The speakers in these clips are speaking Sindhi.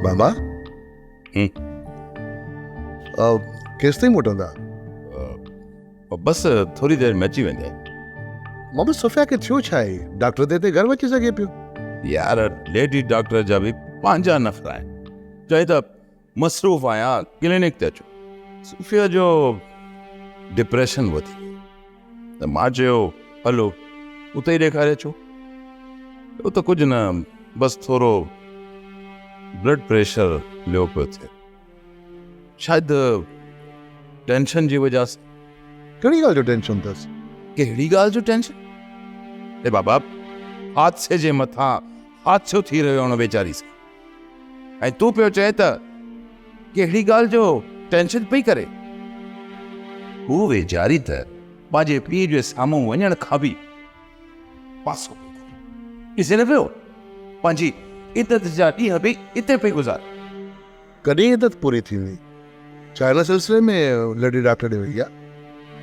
ماما ڪيستائين موٽندا؟ بس ٿوري دير ۾ اچي ويندي. ماما صوفيا کي ٿيو ڇا آهي؟ ڊاڪٽر ته هتي گهر به اچي سگهي پيو. يار ليڊي ڊاڪٽر جا به پنهنجا نخرا آهن. چئي ته مصروف آهيان ڪلينڪ تي اچو. صوفيا جو ڊپريشن وڌي ويو ته مان چيو هلو اتي ئي ڏيکاري اچو. ٻيو ته ڪجهه نه بس ٿورو بلڊ پريشر لو پيو ٿئي. شايد ٽينشن جي وجه سان. ڪهڙي ڳالهه جو ٽينشن اٿس؟ ڪهڙي ڳالهه جو ٽينشن؟ اي بابا حادثي جي مٿان حادثو ٿي رهيو آهي ان ويچاري سان ۽ تون پيو چئين ته ڪهڙي ڳالهه جو ٽينشن پئي ڪري. هو ويچاري ته پنهنجي پيء جي سامهون وڃڻ کان به پاسو پئي ڪري. ڏسين نه پيو پنهنجي عدت جا ڏينهن به اتي پئي گذاري. ڪڏهن عدت پوري ٿيندي؟ ڇا ان سلسلي ۾ ليڊي ڊاڪٽر ڏي وئي آ؟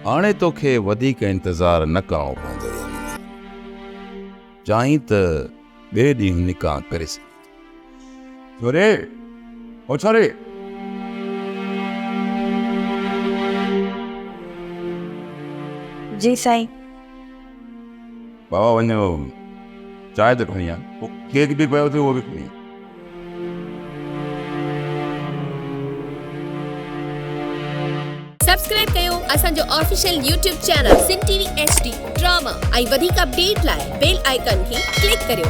هاڻي توکي وڌيڪ انتظار نه ڪرڻو پوندو يمينا. چاهين ته ٻئي ڏينهن نڪاح ڪري سگهين ٿي. ڇوري! او ڇوري! جي سائين. بابا وڃ چانهه ته کڻي آ. ڪيڪ به پيو اٿئي اهو به کڻي آ. سبسڪرائب ڪيو اسان جو official YouTube channel Sindh T V H D drama ۽ وڌيڪ اپڊيٽ لاء بيل آئيڪان کي ڪلڪ ڪريو.